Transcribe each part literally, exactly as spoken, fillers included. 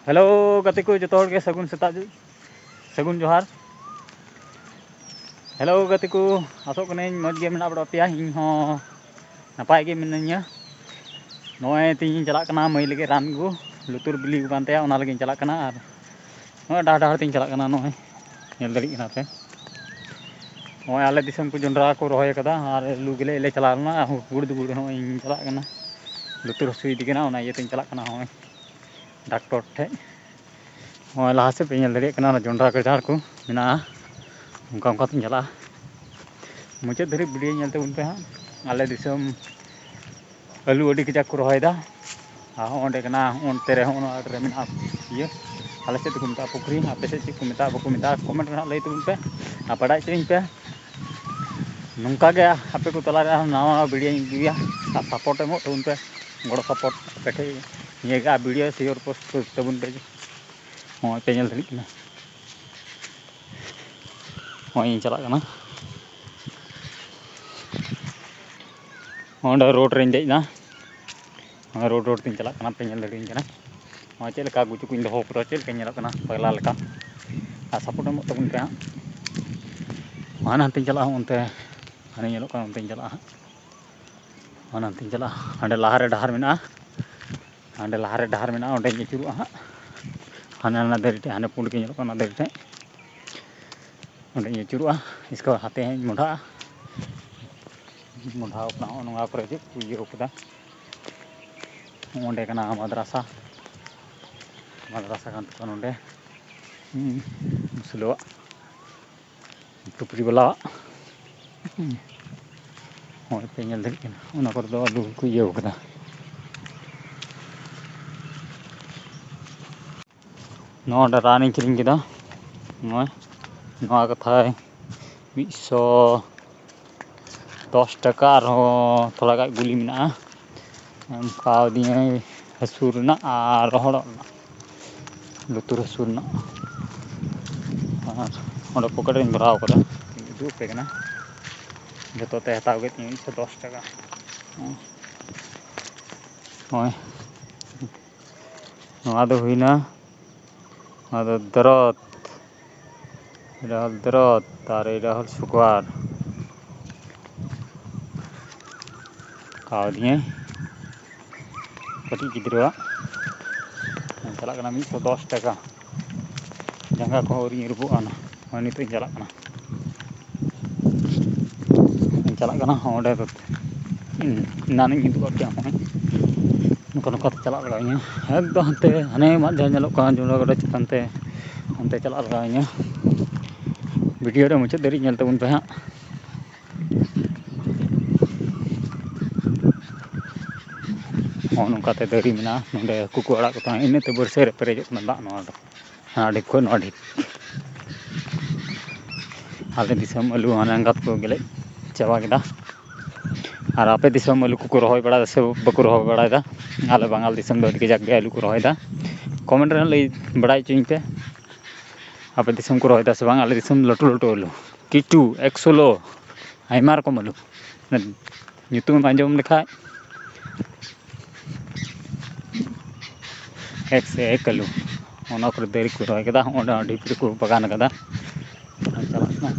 Hello ᱜᱟᱛᱮ ᱠᱚ, ᱡᱚᱛᱚ ᱦᱚᱲ ᱜᱮ ᱥᱟᱹᱜᱩᱱ ᱥᱮᱛᱟᱜ, ᱥᱟᱹᱜᱩᱱ ᱡᱚᱦᱟᱨ᱾ ᱦᱮᱞᱳ ᱜᱟᱛᱮ ᱠᱚ, ᱟᱥᱚᱜ ᱠᱟᱹᱱᱟᱹᱧ ᱢᱚᱡᱽ ᱜᱮ ᱢᱮᱱᱟᱜ ᱵᱟᱲᱟ ᱯᱮᱭᱟ᱾ ᱤᱧ ᱦᱚᱸ ᱱᱟᱯᱟᱭ ᱜᱮ ᱢᱤᱱᱟᱹᱧᱟ᱾ ᱱᱚᱜᱼᱚᱭ ᱛᱤᱦᱤᱧ ᱪᱟᱞᱟᱜ ᱠᱟᱱᱟ ᱢᱟᱹᱭ ᱞᱟᱹᱜᱤᱫ ᱨᱟᱱ ᱟᱹᱜᱩ, ᱞᱩᱛᱩᱨ ᱵᱤᱞᱤ ᱟᱠᱟᱱ ᱛᱟᱭᱟ, ᱚᱱᱟ ᱞᱟᱹᱜᱤᱫ ᱤᱧ ᱪᱟᱞᱟᱜ ᱠᱟᱱᱟ᱾ ᱟᱨ ᱱᱚᱜᱼᱚᱭ ᱰᱟᱦᱟᱨ ᱰᱟᱦᱟᱨ ᱛᱤᱧ ᱪᱟᱞᱟᱜ ᱠᱟᱱᱟ, ᱱᱚᱜᱼᱚᱭ ᱧᱮᱞ ᱫᱟᱲᱮᱭᱟᱜ ᱠᱟᱱᱟ ᱯᱮ᱾ ᱱᱚᱜᱼᱚᱭ ᱟᱞᱮ ᱫᱤᱥᱚᱢ ᱠᱚ ᱡᱚᱱᱰᱨᱟ ᱠᱚ ᱨᱚᱦᱚᱭ ᱠᱟᱫᱟ, ᱟᱨ ᱟᱹᱞᱩ ᱜᱮᱞᱮ ᱞᱮ ᱪᱟᱞᱟᱣ ᱞᱮᱱᱟ᱾ ᱜᱩᱲ ᱫᱩ ᱜᱩᱲ ᱱᱚᱜᱼᱚᱭ ᱤᱧ ᱪᱟᱞᱟᱜ ᱠᱟᱱᱟ, ᱞᱩᱛᱩᱨ ᱦᱟᱹᱥᱩᱭᱮᱫᱤᱧ ᱠᱟᱱᱟ, ᱚᱱᱟ ᱤᱭᱟᱹᱛᱮᱧ ᱪᱟᱞᱟᱜ ᱠᱟᱱᱟ ᱱᱚᱜᱼᱚᱭ ᱰᱟᱠᱛᱚᱨ ᱴᱷᱮᱡ᱾ ᱱᱚᱜᱼᱚᱭ ᱞᱟᱦᱟ ᱥᱮᱫ ᱯᱮ ᱧᱮᱞ ᱫᱟᱲᱮᱭᱟᱜ ᱠᱟᱱᱟ, ᱚᱱᱟ ᱡᱚᱱᱰᱨᱟ ᱜᱟᱡᱟᱲ ᱠᱚ ᱢᱮᱱᱟᱜᱼᱟ, ᱚᱱᱠᱟ ᱚᱱᱠᱟ ᱛᱮᱧ ᱪᱟᱞᱟᱜᱼᱟ᱾ ᱢᱩᱪᱟᱹᱫ ᱫᱷᱟᱹᱨᱤᱡ ᱵᱷᱤᱰᱤᱭᱳ ᱧᱮᱞ ᱛᱟᱵᱚᱱ ᱯᱮ ᱦᱟᱸᱜ᱾ ᱟᱞᱮ ᱫᱤᱥᱚᱢ ᱟᱹᱞᱩ ᱟᱹᱰᱤ ᱠᱟᱡᱟᱠ ᱠᱚ ᱨᱚᱦᱚᱭᱮᱫᱟ᱾ ᱟᱨ ᱦᱚᱸᱜᱼᱚ ᱚᱸᱰᱮ ᱠᱟᱱᱟ, ᱦᱚᱸᱜᱼᱚ ᱚᱱᱛᱮ ᱨᱮ, ᱦᱚᱸᱜᱼᱚ ᱱᱚᱣᱟ ᱟᱲᱮ ᱨᱮ ᱢᱮᱱᱟᱜᱼᱟ ᱤᱭᱟᱹ, ᱟᱞᱮ ᱥᱮᱫ ᱫᱚᱠᱚ ᱢᱮᱛᱟᱜᱼᱟ ᱯᱩᱠᱷᱨᱤ, ᱟᱯᱮ ᱥᱮᱫ ᱪᱮᱫ ᱠᱚ ᱢᱮᱛᱟᱜᱼᱟ ᱵᱟᱠᱚ ᱢᱮᱛᱟᱜᱼᱟ, ᱠᱚᱢᱮᱱᱴ ᱨᱮ ᱦᱟᱸᱜ ᱞᱟᱹᱭ ᱛᱟᱵᱚᱱ ᱯᱮ᱾ ᱟᱨ ᱵᱟᱰᱟᱭ ᱦᱚᱪᱚᱧ ᱯᱮ᱾ ᱱᱚᱝᱠᱟ ᱜᱮ ᱟᱯᱮ ᱠᱚ ᱛᱟᱞᱟᱨᱮ ᱟᱨᱦᱚᱸ ᱱᱟᱣᱟ ᱱᱟᱣᱟ ᱵᱷᱤᱰᱤᱭᱳᱧ ᱟᱹᱜᱩᱭᱟ᱾ ᱟᱨ ᱥᱟᱯᱳᱨᱴ ᱮᱢᱚᱜ ᱛᱟᱵᱚᱱ ᱯᱮ, ᱜᱚᱲᱚ ᱥᱟᱯᱳᱨᱴ ᱟᱯᱮ ᱴᱷᱮᱡ ᱱᱤᱭᱟᱹ ᱜᱮ᱾ ᱟᱨ ᱵᱷᱤᱰᱤᱭᱳ ᱥᱮᱭᱟᱨ ᱯᱳᱥᱴ ᱛᱟᱵᱚᱱ ᱯᱮ᱾ ᱦᱚᱸᱜᱼᱚᱭ ᱯᱮ ᱧᱮᱞ ᱫᱟᱲᱮᱭᱟᱜ ᱠᱟᱱᱟ, ᱦᱚᱸᱜᱼᱚᱭ ᱤᱧ ᱪᱟᱞᱟᱜ ᱠᱟᱱᱟ᱾ ᱚᱸᱰᱮ ᱨᱳᱰ ᱨᱮᱧ ᱫᱮᱡ ᱮᱱᱟ᱾ ᱱᱚᱜᱼᱚᱭ ᱨᱳᱰ ᱨᱳᱰ ᱛᱮᱧ ᱪᱟᱞᱟᱜ ᱠᱟᱱᱟ, ᱯᱮ ᱧᱮᱞ ᱫᱟᱲᱮᱭᱟᱹᱧ ᱠᱟᱱᱟ᱾ ᱱᱚᱜᱼᱚᱭ ᱪᱮᱫ ᱞᱮᱠᱟ ᱜᱩᱪᱩ ᱠᱚᱧ ᱫᱚᱦᱚ ᱠᱟᱫᱟ, ᱪᱮᱫ ᱞᱮᱠᱟᱧ ᱧᱮᱞᱚᱜ ᱠᱟᱱᱟ ᱯᱟᱜᱽᱞᱟ ᱞᱮᱠᱟ᱾ ᱟᱨ ᱥᱟᱯᱳᱨᱴ ᱮᱢᱚᱜ ᱛᱟᱵᱚᱱ ᱯᱮ ᱦᱟᱸᱜ᱾ ᱦᱟᱱᱮ ᱦᱟᱱᱛᱮᱧ ᱪᱟᱞᱟᱜᱼᱟ, ᱚᱱᱛᱮ ᱦᱟᱱᱮ ᱧᱮᱞᱚᱜ ᱠᱟᱱᱟ, ᱚᱱᱛᱮᱧ ᱪᱟᱞᱟᱜᱼᱟ ᱦᱟᱸᱜ᱾ ᱦᱟᱱᱮ ᱦᱟᱱᱛᱮᱧ ᱪᱟᱞᱟᱜᱼᱟ, ᱦᱟᱸᱰᱮ ᱞᱟᱦᱟᱨᱮ ᱰᱟᱦᱟᱨ ᱢᱮᱱᱟᱜᱼᱟ, ᱦᱟᱸᱰᱮ ᱞᱟᱦᱟᱨᱮ ᱰᱟᱦᱟᱨ ᱢᱮᱱᱟᱜᱼᱟ, ᱚᱸᱰᱮᱧ ᱟᱹᱪᱩᱨᱚᱜᱼᱟ ᱦᱟᱸᱜ᱾ ᱦᱟᱱᱮ ᱚᱱᱟ ᱫᱟᱨᱮ ᱴᱷᱮᱡ, ᱦᱟᱱᱮ ᱯᱩᱸᱰ ᱜᱮ ᱧᱮᱞᱚᱜ ᱠᱟᱱᱟ ᱚᱱᱟ ᱫᱟᱨᱮ ᱴᱷᱮᱡ, ᱚᱸᱰᱮᱧ ᱟᱹᱪᱩᱨᱚᱜᱼᱟ᱾ ᱤᱥᱠᱮ ᱵᱟᱫ ᱦᱟᱱᱛᱮ ᱦᱟᱸᱜ ᱤᱧ ᱢᱚᱰᱷᱟᱜᱼᱟ᱾ ᱢᱚᱰᱷᱟᱣ ᱠᱟᱱᱟ ᱦᱚᱸᱜᱼᱚ ᱱᱚᱣᱟ ᱠᱚᱨᱮ ᱪᱮᱫ ᱠᱚ ᱤᱭᱟᱹ ᱠᱟᱫᱟ᱾ ᱚᱸᱰᱮ ᱠᱟᱱᱟ ᱢᱟᱫᱽᱨᱟᱥᱟ, ᱢᱟᱫᱽᱨᱟᱥᱟ ᱠᱟᱱ ᱛᱟᱠᱚᱣᱟ ᱱᱚᱸᱰᱮ᱾ ᱦᱩᱸ, ᱢᱩᱥᱞᱟᱹᱣᱟᱜ ᱴᱩᱯᱨᱤ ᱵᱟᱞᱟᱣᱟᱜ᱾ ᱦᱩᱸ, ᱦᱚᱸᱜᱼᱚᱭ ᱯᱮ ᱧᱮᱞ ᱫᱟᱲᱮᱭᱟᱜ ᱠᱟᱱᱟ, ᱚᱱᱟ ᱠᱚᱨᱮ ᱫᱚ ᱟᱹᱞᱩ ᱠᱚ ᱤᱭᱟᱹ ᱠᱟᱫᱟ᱾ ᱱᱚᱰᱮ ᱨᱟᱱᱤᱧ ᱠᱤᱨᱤᱧ ᱠᱮᱫᱟ, ᱱᱚᱜᱼᱚᱭ ᱱᱚᱣᱟ ᱠᱟᱛᱷᱟᱭ ᱢᱤᱫ ᱥᱚ ᱫᱚᱥ ᱴᱟᱠᱟ, ᱟᱨᱦᱚᱸ ᱛᱷᱚᱲᱟ ᱜᱟᱱ ᱜᱩᱞᱤ ᱢᱮᱱᱟᱜᱼᱟ, ᱮᱢ ᱠᱟᱣᱫᱤᱧᱟᱹᱭ ᱦᱟᱹᱥᱩ ᱨᱮᱱᱟᱜ ᱟᱨ ᱨᱚᱦᱚᱲᱚᱜ ᱨᱮᱱᱟᱜ, ᱞᱩᱛᱩᱨ ᱦᱟᱹᱥᱩ ᱨᱮᱱᱟᱜ᱾ ᱟᱨ ᱚᱸᱰᱮ ᱯᱚᱠᱮᱴ ᱨᱤᱧ ᱵᱷᱚᱨᱟᱣ ᱠᱟᱫᱟ, ᱩᱫᱩᱜ ᱟᱯᱮ ᱠᱟᱱᱟ᱾ ᱡᱚᱛᱚ ᱛᱮ ᱦᱟᱛᱟᱣ ᱠᱮᱫ ᱛᱤᱧᱟᱹ ᱢᱤᱫ ᱥᱚ ᱫᱚᱥ ᱴᱟᱠᱟ᱾ ᱱᱚᱜᱼᱚᱭ ᱱᱚᱣᱟ ᱫᱚ ᱦᱩᱭᱱᱟ ᱱᱚᱣᱟ ᱫᱚ ᱫᱚᱨᱚᱫ, ᱮᱴᱟᱜ ᱦᱚᱲ ᱫᱚᱨᱚᱫ ᱟᱨ ᱮᱴᱟᱜ ᱦᱚᱲ ᱥᱩᱜᱟᱨ᱾ ᱠᱟᱣᱫᱤᱧᱟᱹᱭ ᱠᱟᱹᱴᱤᱡ ᱜᱤᱫᱽᱨᱟᱹᱣᱟᱜ᱾ ᱪᱟᱞᱟᱜ ᱠᱟᱱᱟ ᱢᱤᱫᱥᱚ ᱫᱚᱥ ᱴᱟᱠᱟ᱾ ᱡᱟᱸᱜᱟ ᱠᱚᱦᱚᱸ ᱟᱹᱣᱨᱤᱧ ᱟᱹᱨᱩᱵᱚᱜᱼᱟ, ᱱᱚᱜᱼᱚᱭ ᱱᱤᱛᱚᱜ ᱤᱧ ᱪᱟᱞᱟᱜ ᱠᱟᱱᱟ᱾ ᱤᱧ ᱪᱟᱞᱟᱜ ᱠᱟᱱᱟ ᱚᱸᱰᱮ ᱫᱚ᱾ ᱮᱱᱟᱱᱤᱧ ᱩᱫᱩᱜ ᱟᱫ ᱯᱮᱭᱟ, ᱱᱚᱜᱼᱚᱭ ᱱᱚᱝᱠᱟ ᱱᱚᱝᱠᱟ ᱛᱮ ᱪᱟᱞᱟᱜ ᱞᱟᱜᱟᱣ ᱤᱧᱟᱹ ᱮᱠᱫᱚᱢ ᱦᱟᱱᱛᱮ, ᱦᱟᱱᱮ ᱢᱟᱫ ᱡᱟᱦᱟᱸ ᱧᱮᱞᱚᱜ ᱠᱟᱱᱟ ᱡᱚᱱᱰᱨᱟ ᱜᱚᱰᱟ ᱪᱮᱛᱟᱱ ᱛᱮ, ᱚᱱᱛᱮ ᱪᱟᱞᱟᱜ ᱞᱟᱜᱟᱣ ᱤᱧᱟᱹ᱾ ᱵᱷᱤᱰᱤᱭᱳ ᱨᱮ ᱢᱩᱪᱟᱹᱫ ᱫᱷᱟᱹᱨᱤᱡ ᱧᱮᱞ ᱛᱟᱵᱚᱱ ᱯᱮ ᱦᱟᱸᱜ᱾ ᱱᱚᱜᱼᱚ ᱱᱚᱝᱠᱟᱛᱮ ᱫᱟᱨᱮ ᱢᱮᱱᱟᱜᱼᱟ, ᱱᱚᱸᱰᱮ ᱦᱟᱹᱠᱩ ᱠᱚ ᱟᱲᱟᱜ ᱠᱚ ᱛᱟᱦᱮᱸᱫ, ᱤᱱᱟᱹᱜ ᱛᱮ ᱵᱟᱹᱲᱥᱟᱹ ᱨᱮ ᱯᱮᱨᱮᱡᱚᱜ ᱠᱟᱱᱟ ᱫᱟᱜ ᱱᱚᱣᱟ ᱫᱚ᱾ ᱦᱟᱱᱟ ᱰᱷᱤᱯ ᱠᱷᱚᱱ ᱱᱚᱣᱟ ᱰᱷᱤᱯ᱾ ᱟᱞᱮ ᱫᱤᱥᱚᱢ ᱟᱹᱞᱩ ᱦᱟᱱᱮ ᱮᱸᱜᱟᱛ ᱠᱚ ᱜᱮᱞᱮᱡ ᱪᱟᱵᱟ ᱠᱮᱫᱟ᱾ ᱟᱨ ᱟᱯᱮ ᱫᱤᱥᱚᱢ ᱟᱹᱞᱩ ᱠᱚᱠᱚ ᱨᱚᱦᱚᱭ ᱵᱟᱲᱟᱭᱮᱫᱟ ᱥᱮ ᱵᱟᱠᱚ ᱨᱚᱦᱚᱭ ᱵᱟᱲᱟᱭᱮᱫᱟ? ᱟᱞᱮ ᱵᱟᱝᱜᱟᱞ ᱫᱤᱥᱚᱢ ᱫᱚ ᱟᱹᱰᱤ ᱠᱟᱡᱟᱠ ᱜᱮ ᱟᱹᱞᱩ ᱠᱚ ᱨᱚᱦᱚᱭᱮᱫᱟ᱾ ᱠᱚᱢᱮᱱᱴ ᱨᱮ ᱞᱟᱹᱭ ᱵᱟᱲᱟᱭ ᱦᱚᱪᱚᱧ ᱯᱮ, ᱟᱯᱮ ᱫᱤᱥᱚᱢ ᱠᱚ ᱨᱚᱦᱚᱭᱮᱫᱟ ᱥᱮ ᱵᱟᱝ? ᱟᱞᱮ ᱫᱤᱥᱚᱢ ᱞᱟᱹᱴᱩ ᱞᱟᱹᱴᱩ ᱟᱹᱞᱩ, ᱠᱤᱪᱩ, ᱮᱠᱥᱚᱞᱳ, ᱟᱭᱢᱟ ᱨᱚᱠᱚᱢ ᱟᱹᱞᱩ᱾ ᱧᱩᱛᱩᱢ ᱮᱢ ᱟᱸᱡᱚᱢ ᱞᱮᱠᱷᱟᱡ ᱮᱠ ᱥᱮ ᱮᱠ ᱟᱹᱞᱩ᱾ ᱚᱱᱟ ᱠᱚᱨᱮ ᱫᱟᱨᱮ ᱠᱚ ᱨᱚᱦᱚᱭ ᱠᱟᱫᱟ, ᱚᱸᱰᱮ ᱦᱚᱸ ᱰᱷᱤᱯ ᱨᱮᱠᱚ ᱵᱟᱜᱟᱱ ᱠᱟᱫᱟ᱾ ᱟᱨ ᱪᱟᱞᱟᱜ ᱠᱟᱱᱟ,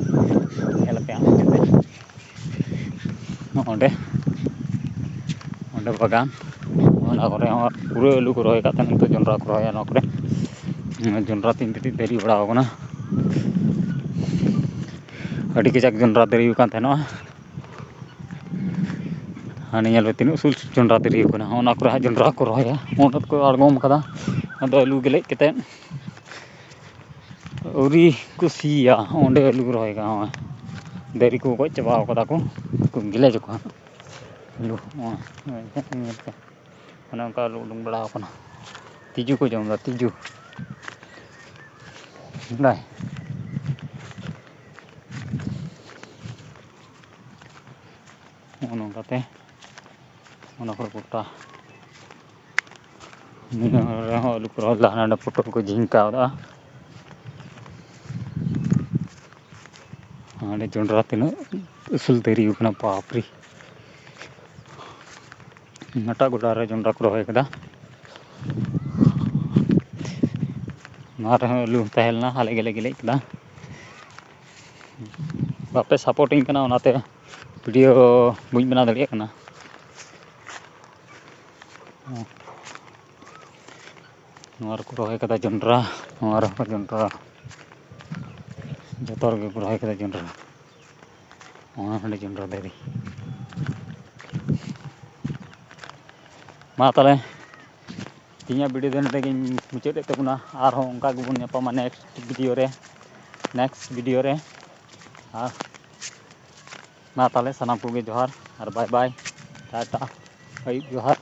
ᱧᱮᱞ ᱟᱯᱮ ᱦᱟᱸᱜ ᱪᱮᱫ ᱞᱮᱠᱟ᱾ ᱱᱚᱜᱼᱚᱸᱰᱮ, ᱚᱸᱰᱮ ᱵᱟᱜᱟᱱ, ᱚᱱᱟ ᱠᱚᱨᱮ ᱦᱚᱸ ᱯᱩᱨᱟᱹ ᱟᱹᱞᱩ ᱠᱚ ᱨᱚᱦᱚᱭ ᱠᱟᱫ ᱛᱟᱦᱮᱱᱟ, ᱱᱤᱛᱚᱜ ᱡᱚᱱᱰᱨᱟ ᱠᱚ ᱨᱚᱦᱚᱭᱟ ᱱᱚᱣᱟ ᱠᱚᱨᱮ᱾ ᱡᱚᱱᱰᱨᱟ ᱛᱤᱧ ᱠᱟᱹᱴᱤᱡ ᱫᱟᱨᱮ ᱵᱟᱲᱟᱣ ᱠᱟᱱᱟ, ᱟᱹᱰᱤ ᱠᱟᱡᱟᱠ ᱡᱚᱱᱰᱨᱟ ᱫᱟᱨᱮ ᱠᱟᱱ ᱛᱟᱦᱮᱱᱚᱜᱼᱟ᱾ ᱦᱟᱱᱮ ᱧᱮᱞ ᱢᱮ ᱛᱤᱱᱟᱹᱜ ᱩᱥᱩᱞ ᱡᱚᱱᱰᱨᱟ ᱫᱟᱨᱮ ᱠᱟᱱᱟ, ᱚᱱᱟ ᱠᱚᱨᱮ ᱦᱟᱸᱜ ᱡᱚᱱᱰᱨᱟ ᱠᱚ ᱨᱚᱦᱚᱭᱟ, ᱚᱸᱰᱮ ᱠᱚ ᱟᱬᱜᱚᱢ ᱠᱟᱫᱟ᱾ ᱟᱫᱚ ᱟᱹᱞᱩ ᱜᱮᱞᱮᱡ ᱠᱟᱛᱮᱫ ᱟᱹᱣᱨᱤ ᱠᱚ ᱥᱤᱭᱟ, ᱚᱸᱰᱮ ᱟᱹᱞᱩ ᱠᱚ ᱨᱚᱦᱚᱭ ᱠᱟᱜᱼᱟ᱾ ᱦᱚᱸᱜᱼᱚᱭ ᱫᱟᱨᱮ ᱠᱚ ᱜᱚᱡ ᱪᱟᱵᱟᱣ ᱠᱟᱫᱟ ᱠᱚ, ᱠᱚ ᱜᱮᱞᱮᱡ ᱟᱠᱚ ᱦᱟᱸᱜ ᱟᱹᱞᱩ᱾ ᱦᱚᱸᱜᱼᱚᱭ ᱧᱮᱞ ᱯᱮ, ᱚᱱᱮ ᱚᱱᱠᱟ ᱟᱹᱞᱩ ᱩᱰᱩᱝ ᱵᱟᱲᱟᱣ ᱠᱟᱱᱟ, ᱛᱤᱡᱩ ᱠᱚ ᱡᱚᱢ ᱮᱫᱟ, ᱛᱤᱡᱩ᱾ ᱵᱟᱲᱟᱭ᱾ ᱱᱚᱜᱼᱚ ᱱᱚᱝᱠᱟᱛᱮ ᱚᱱᱟ ᱠᱚᱨᱮ ᱜᱚᱴᱟ ᱱᱤᱭᱟᱹ ᱨᱮᱦᱚᱸ ᱟᱹᱞᱩ ᱠᱚ ᱨᱚᱦᱚᱭ ᱞᱮᱫᱟ, ᱦᱟᱸᱰᱮ ᱯᱚᱴᱚᱞ ᱠᱚ ᱡᱷᱤᱝᱠᱟᱣ ᱞᱮᱫᱟ᱾ ᱦᱟᱸᱰᱮ ᱡᱚᱸᱰᱨᱟ ᱛᱤᱱᱟᱹᱜ ᱩᱥᱩᱞ ᱫᱟᱨᱮ ᱠᱟᱱᱟ, ᱵᱟᱯᱨᱮ! ᱦᱟᱱᱟᱴᱟᱜ ᱜᱚᱰᱟ ᱨᱮ ᱡᱚᱸᱰᱨᱟ ᱠᱚ ᱨᱚᱦᱚᱭ ᱠᱟᱫᱟ᱾ ᱱᱚᱣᱟ ᱨᱮᱦᱚᱸ ᱟᱹᱞᱩ ᱛᱟᱦᱮᱸ ᱞᱮᱱᱟ, ᱟᱞᱮ ᱜᱮᱞᱮ ᱜᱮᱞᱮᱫ ᱠᱮᱫᱟ᱾ ᱵᱟᱯᱮ ᱥᱟᱯᱳᱨᱴᱤᱧ ᱠᱟᱱᱟ, ᱚᱱᱟᱛᱮ ᱵᱷᱤᱰᱤᱭᱳ ᱵᱟᱹᱧ ᱵᱮᱱᱟᱣ ᱫᱟᱲᱮᱭᱟᱜ ᱠᱟᱱᱟ᱾ ᱱᱚᱣᱟ ᱨᱮᱠᱚ ᱨᱚᱦᱚᱭ ᱠᱟᱫᱟ ᱡᱚᱱᱰᱨᱟ, ᱱᱚᱣᱟ ᱨᱮᱦᱚᱸ ᱡᱚᱱᱰᱨᱟ, ᱡᱚᱛᱚ ᱨᱮᱜᱮ ᱠᱚ ᱨᱚᱦᱚᱭ ᱠᱟᱫᱟ ᱡᱚᱱᱰᱨᱟ᱾ ᱱᱚᱣᱟ ᱦᱚᱸ ᱡᱚᱱᱰᱨᱟ ᱫᱟᱨᱮ᱾ ᱢᱟ ᱛᱟᱦᱚᱞᱮ, ᱛᱮᱦᱮᱧᱟᱜ ᱵᱷᱤᱰᱤᱭᱳ ᱫᱚ ᱱᱚᱰᱮ ᱜᱤᱧ ᱢᱩᱪᱟᱹᱫ ᱮᱫ ᱛᱟᱵᱚᱱᱟ᱾ ᱟᱨᱦᱚᱸ ᱚᱱᱠᱟ ᱜᱮᱵᱚᱱ ᱧᱟᱯᱟᱢᱟ ᱱᱮᱠᱥᱴ ᱵᱷᱤᱰᱤᱭᱳ ᱨᱮ, ᱱᱮᱠᱥᱴ ᱵᱷᱤᱰᱤᱭᱳ ᱨᱮ᱾ ᱟᱨ ᱢᱟ ᱛᱟᱦᱚᱞᱮ, ᱥᱟᱱᱟᱢ ᱠᱚᱜᱮ ᱡᱚᱦᱟᱨ ᱟᱨ ᱵᱟᱭ ᱵᱟᱭ, ᱴᱟᱴᱟ, ᱟᱹᱭᱩᱵ ᱡᱚᱦᱟᱨ᱾